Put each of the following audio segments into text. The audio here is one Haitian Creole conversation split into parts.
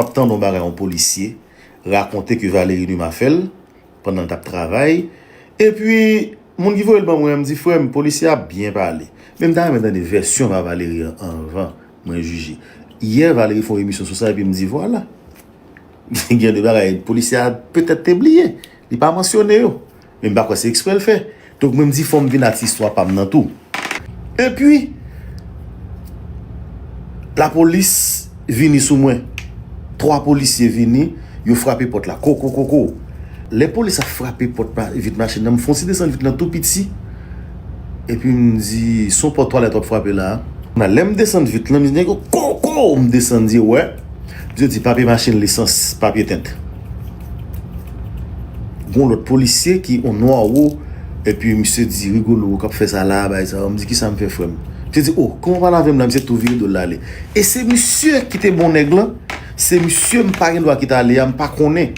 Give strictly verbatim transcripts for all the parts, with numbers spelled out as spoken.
M ap tande yon bagay yon polisye rakonte ke Valery Numa fè l pandan l t ap travay. Epi, moun ki voye l ban mwen an, m di, "Frè m, polisye a ap byen pale." Men m ta renmen tande vèsyon pa Valery an anvan mwen jije. Yè, Valery fè yon emisyon sou sa, epi m di, "Vwala." Gen de bagay, polisye a petèt te bliye. Li pa mansyone yo. Men m pa kwè se eksprè l fè. Donk, mwen, m di, "Fò m vin ak istwa pa m nan tou." Epi, lapolis vini sou mwen. Twa polisye vini, yo frape pòt la. Koko, koko. Lè polis ap frape pòt ma-, vit machin nan, m fè yon ti desann vit lan tou piti. Epi m di, "Se yon pòt twalèt w ap frape la a." Lè m desann vit lan, m di, "Nèg yo, koko!" M desann, di, "Wè." Misye di, "Papye machin, lisans, papye tent." Gon lòt polisye ki on nwa wo, epi misye di, "Rigolo, ou k ap fè sa la, bay sa." M di, "Kisa m fè, frè m?" Misye di, "O, kòman w pale avè m la?" Misye tou vire do l ale. E se misye ki te bon nèg lan, se misye m pa gen dwa kite ale a, m pa konnen.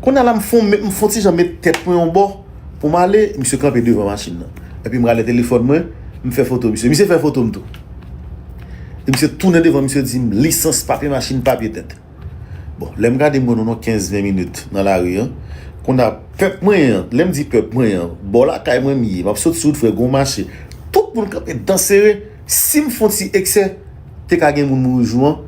Kounye a la, m fè on, m fè on ti jan met tèt mwen yon bò pou m ale, misye kanpe devan machin nan. Epi m rale telefòn mwen, m fè foto misye. Misye fè foto m tou. E misye tounen devan, misye di m, "Lisans, papye machin, papye tent." Bon, lè m gade, m wè nou nan kenz ven minit nan lari an. Kounye a, pèp mwen an, lè m di pèp mwen an, bò lakay mwen m ye, m ap sot sou wout frè, gon mache. Tout moun kanpe dan sere. Si m fè on ti eksè, te ka gen moun mouri jou an.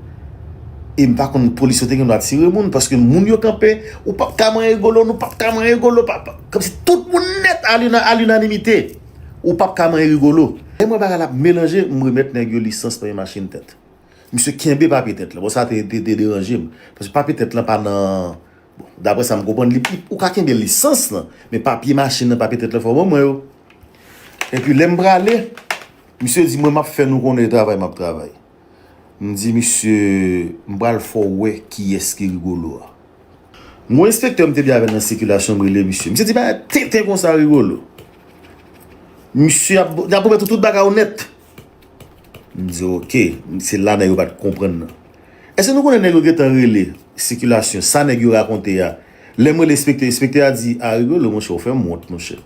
E m pa konn polis yo te gen dwa tire moun, paske moun yo kanpe, ou p ap ka manyen Rigolo, nou p ap ka manyen Rigolo, pa, pa, kòmsi tout moun nèt a lina-, a linanimite. Ou p ap ka manyen Rigolo. Lè m wè bagay la ap melanje, m remèt nèg yo lisans, papye machin, tent. Misye kenbe papye tent lan. Bon, sa te, te, te deranje m. Paske papye tent lan pa nan, bon, daprè sa m konprann, li, li, ou ka kenbe lisans lan, men papye machin nan, papye tent lan, fò w ban mwen yo. Epi lè m prale, misye di, "Mwen, m ap fè nou konnen e travay m ap travay." M di, "Misye, m pral fè w wè kiyès ki Rigolo a." Mwen, enspektè m te byen avè l nan sikilasyon, m rele misye. Misye di, "Bagay tenten konsa, Rigolo. Misye ap, y ap remèt ou tout bagay ou nèt." M di, "Oke." Se la nèg yo pa t konprann nan. Èske nou konnen nèg yo gentan rele sikilasyon, sa nèg yo rakonte a? Lè m rele enspektè, enspektè a di, "A, Rigolo, monchè, ou fè m wont, monchè.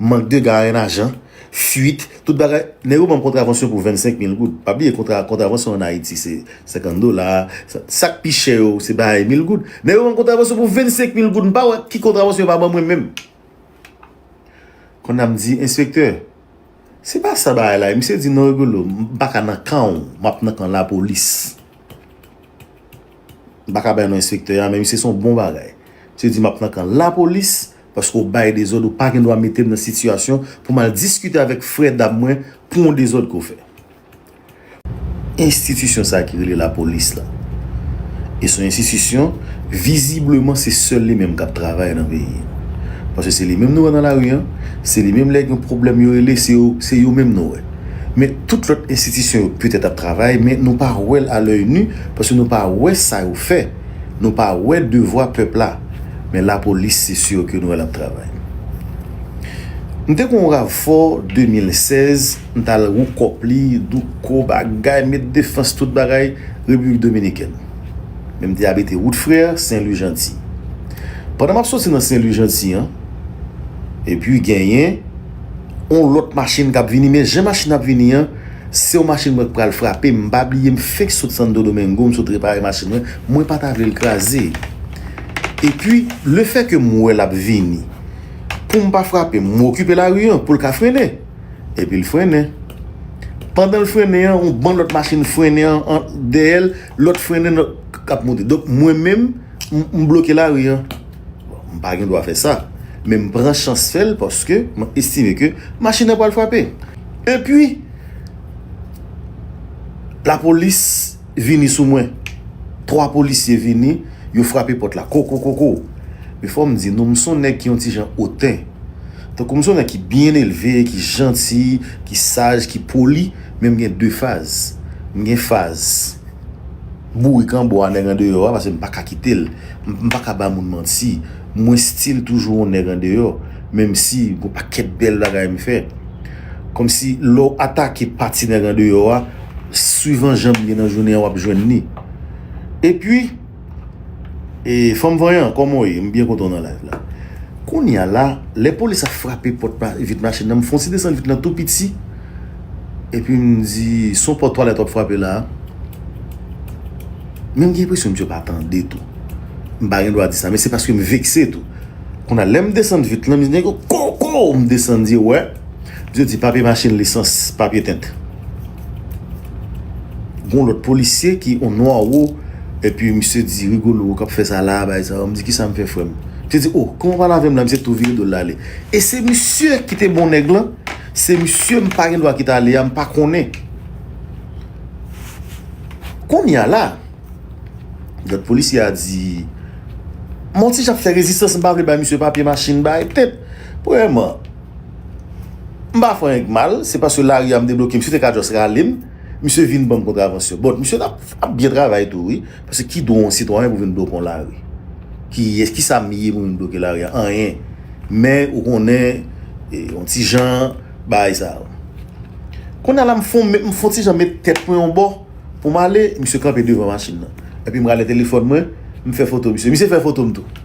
Manque de gars, un agent, fuite, tout bagay." Nèg yo ban m kontravansyon pou vennsenk mil goud. Pa bliye, kontra-, kontravansyon ann Ayiti, se senkant dola. Sa, sa k pi chè yo, se bagay mil goud. Nèg yo ban m kontravansyon pou vennsenk mil goud. M pa wè ki kontravansyon yo pa ban mwen menm. Kounye a m di, "Enspektè, se pa sa bagay la." Misye di, "Non, Rigolo, m pa ka nan kan w, m ap nan kan lapolis." M pa ka bay non enspektè a, men misye se yon bon bagay. Misye di, "M ap nan kan lapolis, paske w bay dezòd, ou pa gen dwa mete m nan sitiyasyon pou m al diskite avèk frè dam mwen pou yon dezòd ke w fè." Enstitisyon sa ki rele lapolis la, e se yon enstitisyon, vizibleman, se sèl li menm k ap travay nan peyi a. Paske se li menm nou wè nan lari an, se li menm lè gen pwoblèm yo rele, se yo, se yo menm nou wè. Men tout lòt enstitisyon yo petèt ap travay, men nou pa wè l a lèy ni, paske nou pa wè sa yo fè. Nou pa wè devwa pèp la. Men lapolis, se si ke nou wè l ap travay. M te gon Ravfò de mil sèz, m t al wou kòp li, douko, bagay, met defans, tout bagay, Repiblik Dominikèn. Men m te abite Wout Frè, Sen Lwi Janti. Pandan m ap soti nan Sen Lwi Janti an, epi genyen on lòt machin k ap vini, men jan machin ap vini an, se yon machin mwen k pral frape, m pa bliye, m fenk sot Santo Domingo, m sot repare machin mwen, mwen pa ta vle l kraze. Epi, lefè ke m wè l ap vini, pou m pa frape, m okipe lari an, pou l ka frennen. Epi l frennen. Pandan l frennen an, yon bann lòt machin frennen an, an, dèyè l, lòt frennen nan, k ap monte. Donk, mwen menm, m, m bloke lari an. Bon, m pa gen dwa fè sa. Men m pran chans fè l paske m estime ke machin nan pral frape. Epi, lapolis vini sou mwen. Twa polisye vini, yo frape pòt la. Koko, koko. Men fò m di nou, m se yon nèg ki yon ti jan oten. Tankou m se yon nèg ki byen elve, ki janti, ki saj, ki poli, men m gen de faz. M gen faz bourik anbwa, nèg andeyò a, paske m pa ka kite l. M, m pa ka ba moun manti. Mwen still toujou yon nèg andeyò, menm si gon pakèt bèl bagay m fè. Kòmsi lè w atake pati nèg andeyò a, swivan jan m ye nan jounen an, w ap jwenn li. Epi, e, fanm vanyan, kòman w ye? M byen kontan w nan live la. Kounye a la, lè polis ap frape pòt pa-, vit machin nan, m fè yon ti desann vit lan tou piti. Epi m di, "Se yon pòt twalèt w ap frape la a?" Men m gen enpresyon misye pa tande tou. M pa gen dwa di sa, men se paske m vekse tou. Kounye a, lè m desann vit lan, misye nèg yo koko, m desann di wè. Misye di papye machin, lisans, papye tent. Gon lòt polisye ki on nwa wo, epi misye di Rigolo k ap fè sa la, bay sa. M di kisa m fè frè m? Misye di, oh, kòman w pale avè m la? Misye tou vire do l ale. E se misye ki te bon nèg lan, se misye m pa gen dwa kite ale a, m pa konnen. Kounye a la, lòt polisye a di, m on ti jan ap fè rezistans, m pa vle bay misye papye machin, bay tent. Premyèman, m pa fè anyen k mal, se paske lari a m debloke, misye te ka just rale m, misye vin ban m kontravansyon. But misye t ap, ap byen travay tou, wi. Paske ki dwa yon sitwayen pou vin bloke yon lari? Kiyès, kisa m ye pou vin bloke lari a? Anyen. Men, ou konnen, e, yon ti jan, bagay sa yo. Kounye a la, m fon, m fon ti jan met tèt mwen yon bò pou m ale, misye kanpe devan machin nan. Epi m rale telefòn mwen, m fè foto misye. Misye fè foto m tou.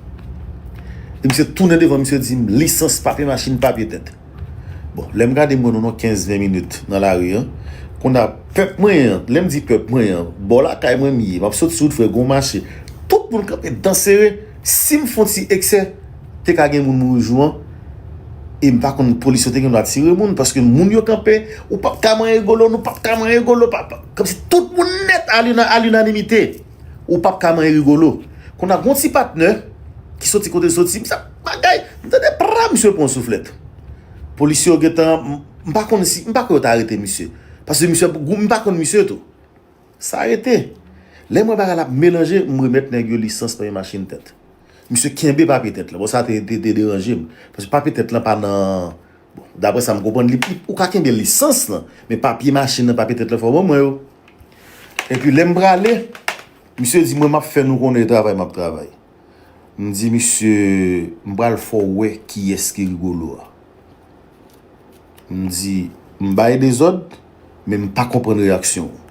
E misye tounen devan, misye di m, lisans, papye machin, papye tent. Bon, lè m gade, m wè nou nan kenz ven minit nan lari an. Kounye a, pèp mwen an, lè m di pèp mwen an, bò lakay mwen m ye, m ap sot sou wout frè, gon mache. Tout moun kanpe dan sere, si m fon ti eksè, te ka gen moun mouri jou an. E m pa konn polis yo te gen dwa tire moun, paske moun yo kanpe, ou p ap ka manyen Rigolo, nou p ap ka manyen Rigolo, pa, pa, kòmsi tout moun nèt a lina-, a linanimite, ou p ap ka manyen Rigolo. Kounye a gon ti patnè ki soti kote l soti, m sa bagay, m tande pra, misye pran souflèt. Polisye yo gentan, m, m pa konn si, m pa kwè yo ta arete misye. Paske misye, m pa konn misye tou. Sa rete. Lè m wè bagay la ap melanje, m remèt nèg yo lisans, papye machin, tent. Misye kenbe papye tent lan. Bon, sa te, te, te deranje m. Paske papye tent lan pa nan, bon, daprè sa m konprann, li, li, ou ka kenbe lisans lan, men papye machin nan, papye tent lan, fò w ban mwen yo. Epi lè m prale, misye di mwen, m ap fè nou konnen e travay m ap travay. M di misye, m pral fè w wè kiyès ki Rigolo a. M di, m bay dezòd, men m pa konprann reyaksyon w.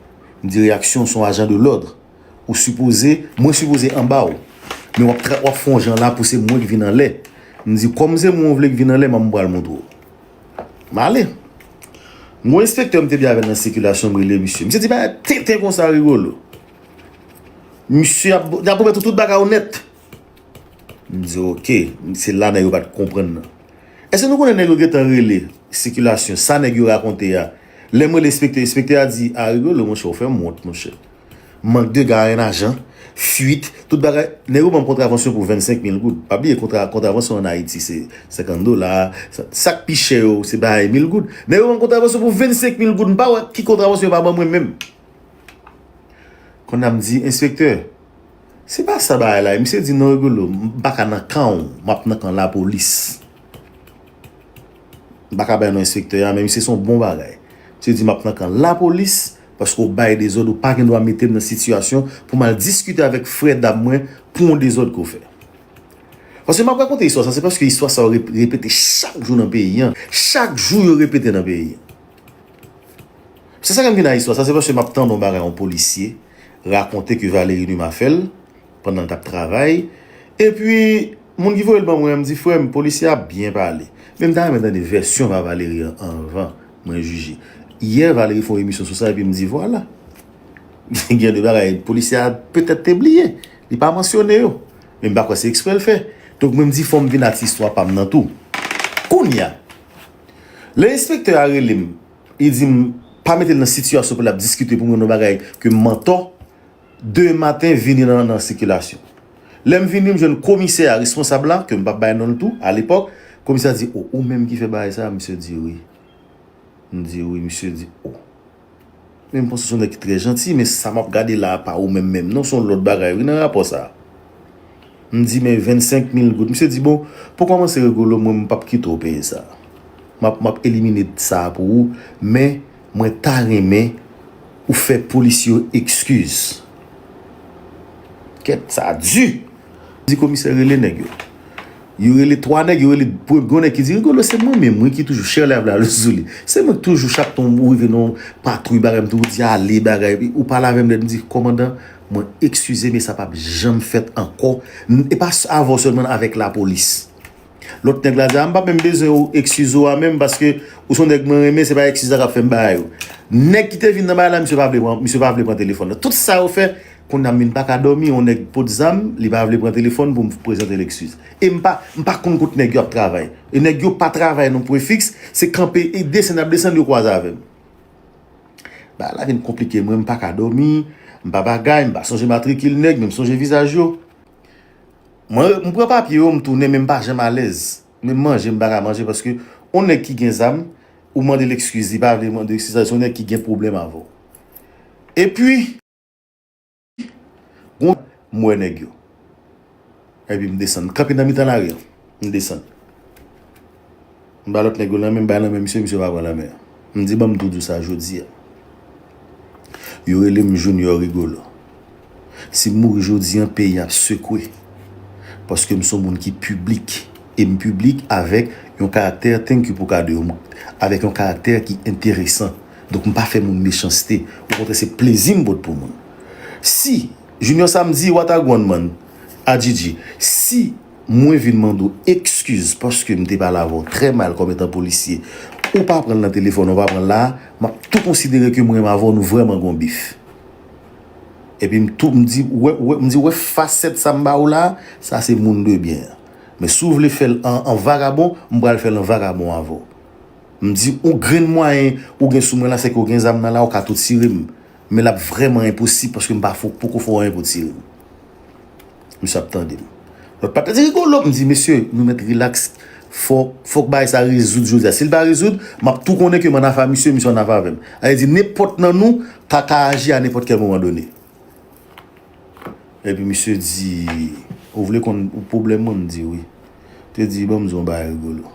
M di reyaksyon w se yon ajan de lòd. Ou sipoze, mwen sipoze anba w. Men w ap tra-, w ap fè yon jan la pou se mwen ki vin anlè. M di, kòm se mwen w vle k vin anlè, m pral montre w. M ale. M gon enspektè m te byen avè l nan sikilasyon, m rele misye. Misye di bagay tenten konsa, Rigolo. Misye ap, y ap remèt ou tout bagay ou nèt. M di, oke, se la nèg yo pa t konprann nan. Èske nou konnen nèg yo gentan rele sikilasyon, sa nèg yo rakonte a? Lè m rele enspektè, enspektè a di, a, Rigolo, monchè, ou fè m wont, monchè. Mank de ga en ajan, fuit, tout bagay. Nèg yo ban m kontravansyon pou vennsenk mil goud. Pa bliye kontra, kontravansyon an Ayiti se senkant dola, sa, sa k pi chè yo, se bagay mil goud. Nèg yo ban m kontravansyon pou vennsenk mil goud, m pa wè ki kontravansyon yo pa ban mwen menm. Kounye a m di, enspektè, se pa sa bagay la ye. Misye di, non, Rigolo, m pa ka nan kan w, m ap nan kan lapolis. M pa ka bay non enspektè a, men misye se yon bon bagay. Misye di, m ap nan kan lapolis, paske w bay dezòd, ou pa gen dwa mete m nan sitiyasyon pou m al diskite avèk frè dam mwen pou yon dezòd ke w fè. Paske m ap rakonte istwa sa, se paske istwa sa yo rep-, repete chak jou nan peyi an. Chak jou yo repete nan peyi an. Se sa k fè m vin a istwa sa, se paske m ap tande yon bagay yon polisye rakonte ke Valery Numa fè l pandan l t ap travay. Epi, moun ki voye l ban mwen an, m di, frè m, polisye a byen pale. Men m ta renmen tande vèsyon pa Valery an anvan mwen jije. Yè, Valery fè yon emisyon sou sa, epi m di, vwala. Gen de bagay, polisye a petèt te bliye. Li pa mansyone yo. Men m pa kwè se eksprè l fè. Donk, mwen, m di, fò m vin ak istwa pa m nan tou. Kounye a, lè enspektè a rele m, li di m pa mete l nan sitiyasyon pou l ap diskite pou mwen yon bagay ke m antò. Demen maten, vini nan, nan sikilasyon. Lè m vini, m jwenn komisè a, responsab la, ke m p ap bay non l tou, alepòk, komisè a di, o, ou menm ki fè bagay sa a? Misye di wi. M di wi, misye di, o. Men m panse se yon nèg ki trè janti, men sa m ap gade la a pa ou menm menm non, se yon lòt bagay wi nan rapò sa a. M di, men vennsenk mil goud. Misye di, bon, pou kòmanse, Rigolo, mwen, m p ap kite w peye sa. M ap, m ap elimine sa a pou ou, men mwen ta renmen ou fè polisye yo ekskiz. Kèt, sa di! Di komisè rele nèg yo. Yo rele twa nèg, yo rele pre-, gon nèg ki di, Rigolo, se mwen menm, wi, ki toujou share live la sou li. Se mwen ki toujou chak tan ou rive nan yon patwouy, bagay, m toujou di ale, bagay. Ou pale avè m nèt, m di, kòmandan, mwen ekskize, men sa p ap janm fèt ankò. N-, e pa s-, avè w sèlman, avèk lapolis. Lòt nèg la di, a, m pa menm bezwen ou ekskize w a menm, paske ou se yon nèg mwen renmen, se pa ekskiz la k ap fè m bagay ou. Nèg ki te vin nan bagay la, misye pa vle pran, misye pa vle pran telefòn nan. Tout sa yo fè, Kounye a m vin pa ka dòmi, yon nèg pot zam, li pa vle pran telefòn pou m prezante l eskiz. E m pa, m pa konn kot nèg yo ap travay. E nèg yo pa travay non, pwen fiks, se kanpe, e desann, ap desann, yo kwaze avè m. Bagay la vin konplike, mwen m pa ka dòmi, m pa bagay, m pa sonje matrikil nèg, men m sonje vizaj yo. Mwen, m pran papye yo, m tounen, men m pa janm alèz. Men m manje, m pa ka manje, paske yon nèg ki gen zam, ou mande l eskiz, li pa vle mande eskiz, se yon nèg ki gen pwoblèm avè w. Epi, gon, m wè nèg yo. Epi m desann. M kanpe nan mitan lari an. M desann. M ba lòt nèg yo lanmen, m bay lanmen misye, misye pa pran lanmen an. M di, "Ban m tou di w sa jodi a." Yo rele m Junior Rigolo. Si m mouri jodi an, peyi ap sekwe. Paske m se yon moun ki piblik. E m piblik avèk yon karaktè, thank you pou kado yo, avèk yon karaktè ki enteresan. Donk, m pa fè moun mechanste. Okontrè, se plezi m pote pou moun. Si, Junior Samdi, what a gwannman, a Gigi, si mwen vin mande w eskiz paske m te pale avè w trè mal kòm etan polisye, ou pa pran l nan telefòn, ou pa pran l la, m ap tou konsidere ke mwen menm avè w, nou vrèman gon bif. Epi m tou, m di, wè, wè, m di, wè fasèt sa m ba ou la, sa se moun de byen. Men si w vle fè l an, an vagabon, m pral fè l an vagabon avè w. M di, yon grenn mwayen ou gen sou mwen la, se ke w gen zam nan la, ou ka tou tire m. Men l ap vrèman enposib paske m pa fo, poko fè w anyen pou tire m. Misye ap tande m. Lòt patnè di, "Rigolo," m di, "Mesye, nou mèt rilaks. Fòk, fòk bagay sa rezoud jodi a. Si l pa rezoud, m ap tou konnen ke m ann afè misye, misye ann afè avè m." Sa vle di, nenpòt nan nou ka, ka aji a nenpòt kèl moman done. Epi misye di, "Ou vle konn pwoblèm mwen?" M di, "Wi." Te di, "Ban m di w yon bagay, Rigolo.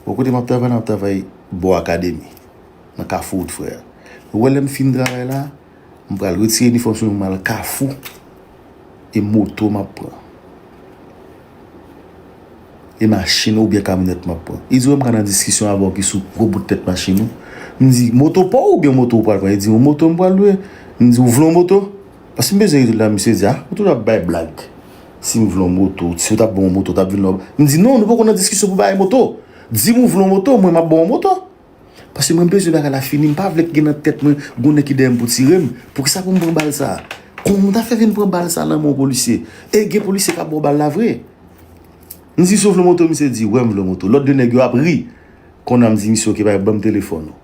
Bon, kote m ap travay la, m ap travay bò akademi, nan Kafou Wout Frè a. Ou wè, lè m fin travay la, m pral retire inifòm sou mwen, m al Kafou, e moto m ap pran. E machin oubyen kamyonèt m ap pran." Li di, "Wè, m ka nan diskisyon avè w ki sou gwo bout tèt machin ou." M di, "Moto pa w oubyen moto ou pral pran?" Li di, "Yon moto m pral lwe." M di, "Ou vle yon moto?" Paske m bezwen rezoud la, misye di, "A, ou toujou ap bay blag. Si m vle yon moto, si w t ap ban m yon moto, w t ap vin la." M di, "Non, nou poko nan diskisyon pou bay moto. Di m ou vle yon moto, mwen m ap ba w yon moto." Paske mwen bezwen bagay la fini, m pa vle gen nan tèt mwen gon nèg ki dèyè m pou tire m. Poukisa pou m pran bal sa? Kòman m ta fè vin pran bal sa nan men yon polisye? E gen polisye k ap ba w bal la vre. M di, "Si w vle moto," misye di, "Wè, m vle moto." Lòt de nèg yo ap ri. Kounye a m di misye, "Oke, bay, ban m telefòn ou."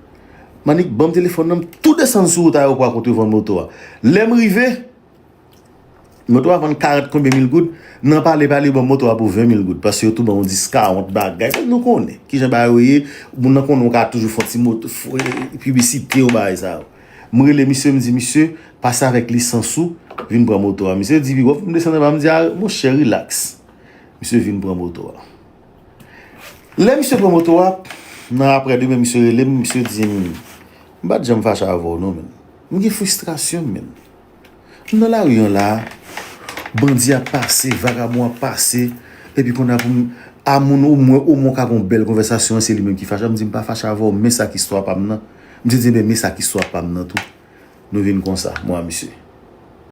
Manik, ban m telefòn nan, m tou desann sou wout ayewopò a kote yo vann moto a. Lè m rive, moto a vann karant konbyen mil goud, nan pale pale, ban m moto a pou ven mil goud, paske yo tou ban yon diskawont bagay. Nou konnen kijan bagay yo ye, moun nan konnen w ka toujou fè yon ti moto, fè piblisite yo, bagay sa yo. M rele misye, m di, "Misye, pase avèk lisans ou, vin pran moto a." Misye di, "Wi, w ap fè m desann anba." M di, "A, monchè, rilaks." Misye vin pran moto a. Lè misye pran moto a, nan aprè demen, misye rele m, misye di m, "M pa t janm fache avè w non, men m gen fristrasyon, men m nan lari an la, bandi ap pase, vagabon ap pase, epi kounye a pou m, a moun omwen, omwen w ka gen yon bèl konvèsasyon, se li menm ki fache." M di, "M pa fache avè w, men sa k istwa pa m nan." M di, "Ebyen, men sa k istwa pa m nan tou." Nou vin konsa, mwen a misye.